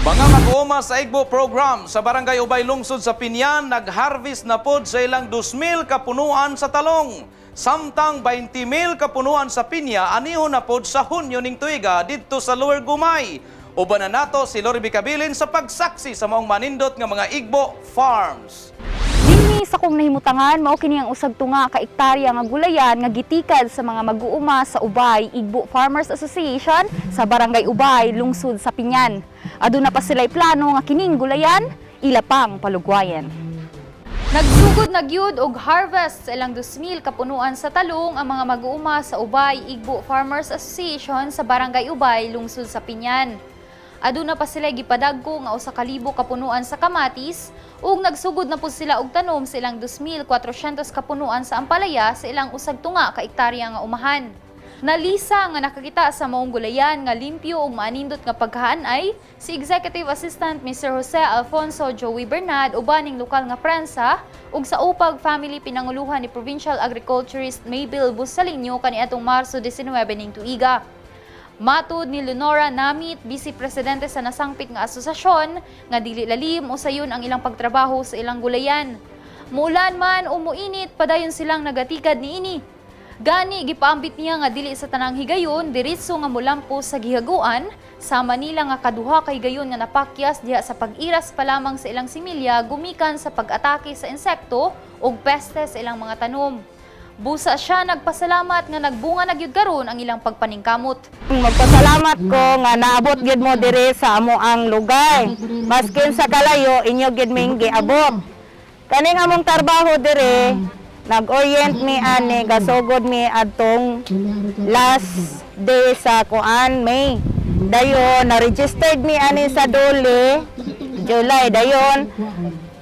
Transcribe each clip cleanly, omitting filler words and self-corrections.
Mga mag-uuma sa Igbo program sa Barangay Ubay, lungsod sa Biñan, nag-harvest na pod sa ilang 2,000 kapunuan sa talong. Samtang 20,000 kapunuan sa pinya aniho na pod sa Hunyo ning tuiga didto sa Lower Gumay. Uban na nato si Lori Bicabilin sa pagsaksi sa maong manindot nga mga Igbo farms. Dinhi sa kong nahimutangan, mao kini ang usag tunga ka ektarya nga gulayan nga gitikad sa mga mag-uuma sa Ubay Igbo Farmers Association sa Barangay Ubay, lungsod sa Biñan. Aduna pa sila'y plano nga kining gulayan ila pang palugwayan. Nagsugod na gyud og harvest sa ilang 2,000 kapunuan sa talong ang mga mag-uuma sa Ubay Igbo Farmers Association sa Barangay Ubay, lungsod sa Biñan. Aduna pa sila gipadagko nga 1,000 kapunuan sa kamatis ug nagsugod na po sila og tanom sa ilang 2,400 kapunuan sa ampalaya sa ilang usag tunga ka ektarya nga umahan. Nalisa nga nakakita sa maong gulayan nga limpyo ug maanindot nga pagkahanay si Executive Assistant Mr. Jose Alfonso Joey Bernard uban ning lokal nga prensa ug sa Upag family pinanguluhan ni Provincial Agriculturist Mabel Busalinyo kaniadtong Marso 19 ning tuiga. Matud ni Leonora Namit, Vice Presidente sa nasangpit nga asosasyon, nga dili lalim o sayon ang ilang pagtrabaho sa ilang gulayan. Muulan man o muinit, padayon silang nagatikad niini. Gani, gipaambit niya nga dili sa tanang higayon, diretso nga mulampo sa gihaguan, sama nila nga kaduha kay gayon nga napakyas diha sa pag-iras pa lamang sa ilang similya gumikan sa pag-atake sa insekto ug peste sa ilang mga tanom. Busa siya nagpasalamat nga nagbunga na gyud karon ang ilang pagpaningkamot. Magpasalamat ko nga naabot gyud mo diri sa amo ang lugar. Maskin sa kalayo, inyo gyud ming giabot. Kaning among trabaho diri, nag-orient mi ani, gasugod mi adtong last day sa kuan, May. Dayon na-registered mi ani sa DOLE July. Dayon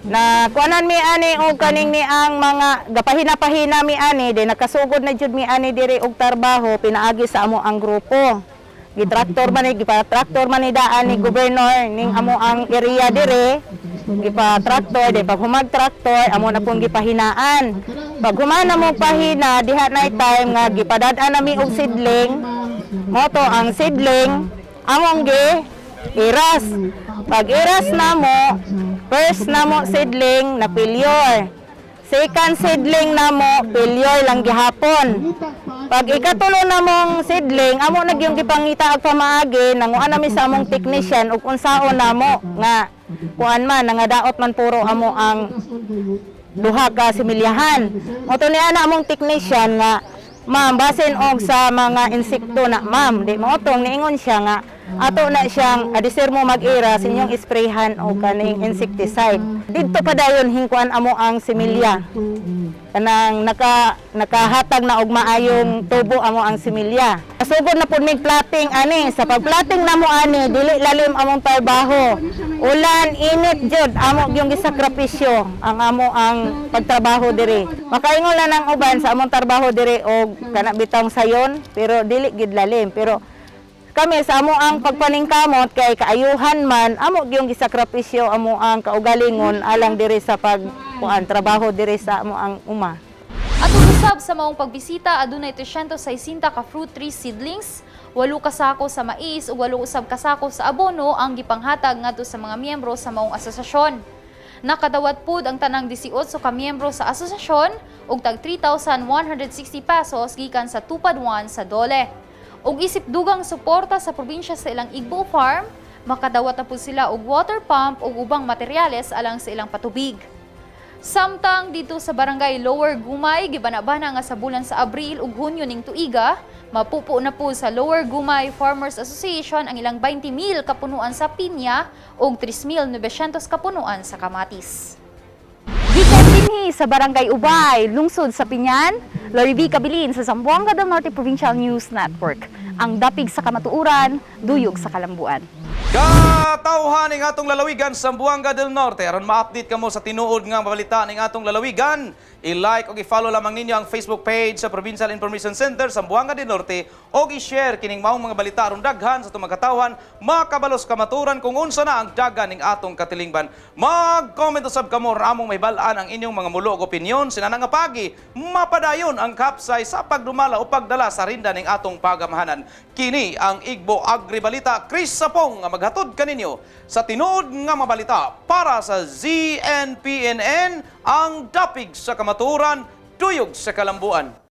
na kuanan mi ani og kaning ni ang mga gapahina-pahina mi ani, di nakasugod na jud mi ani diri og trabaho pinaagi sa amo ang grupo. Gitraktor man ni, gipa-traktor man ni daan ni gobernador ning amo ang area dire, gipa-traktor. Di pag humag traktor, amo na pong gipahinaan. Pag humana mo pahina diha, na time nga gipadad-an nami og seedling. Mo to ang seedling among gi iras. Pag iras namo, first namo seedling na failure. Second seedling namo, failure lang gihapon. Pag ikatulo namong seedling, amo na gyung gipangita og pamaagi, nanguan nami sa among technician ug unsaon namo nga kuan man nga daot man puro amo ang duha ka similyahan. Mo to ni ana among technician nga, "Ma'am, basin og sa mga insekto na, ma'am." Di mo tong niingon siya nga ato na siyang adisir mo mag-ira sa inyong sprayhan og kaning insecticide. Didto pa dayon hingkuan amo ang similya. Kanang nakahatag na og maayong tubo amo ang similya. Sugod na pud mig platting ani. Sa pagplatting namo ani, dili lalim among trabaho. Ulan, init jud, amo yung gisakripisyo ang amo ang pagtrabaho diri. Makaingon lang ang uban sa among trabaho diri og kana bitawng sayon, pero dili gid lalim. Pero kami sa amo ang pagpaningkamot kay kaayuhan man, amo gyung gisakripisyo amo ang kaugalingon alang diri sa pag kuan trabaho diri sa amo ang uma. Atol usab sa maong pagbisita, adunay 360 ka fruit tree seedlings, 8 ka sako sa mais ug 8 usab ka sako sa abono ang gipanghatag ngadto sa mga miyembro sa maong asosasyon. Nakadawat pud ang tanang 18 ka miyembro sa asosasyon og tag 3,160 pesos gikan sa Tupad 1 sa DOLE. Ug isip dugang suporta sa probinsya sa ilang Igbo farm, makadawat na pud sila og water pump ug ubang materyales alang sa ilang patubig. Samtang dito sa Barangay Lower Gumay, gibana-bana nga sa bulan sa Abril ug Hunyo ning tuiga, mapupo na po sa Lower Gumay Farmers Association ang ilang 20,000 kapunuan sa pinya ug 3,900 kapunuan sa kamatis. Gikan dinhi sa Barangay Ubay, lungsod sa Biñan, Lori B. Cabilin sa Zamboanga del Norte Provincial News Network. Ang dapig sa kamatuoran, duyog sa kalambuan. Katawhan ning atong lalawigan, Zamboanga del Norte, aron ma-update kamo sa tinuod nga balita ning atong lalawigan, i-like ug i-follow lamang ninyo ang Facebook page sa Provincial Information Center, Zamboanga del Norte, ug i-share kining maong mga balita aron daghan sa atong mga katawhan makabalos kamaturan kung unsa na ang dagan ning atong katilingban. Mag-comment usab kamo aron among mahibal-an ang inyong mga mulo ug opinyon. Sinana nga pagi mapadayon ang kapsay sa pagdumala o pagdala sa rinda ning atong pagamhanan. Kini ang Igbo Agri Balita, Chris Sapong nga maghatod kaninyo. ninyo sa tinuod nga mabalita para sa ZNPNN, ang dapig sa kamatuoran, duyog sa kalambuan.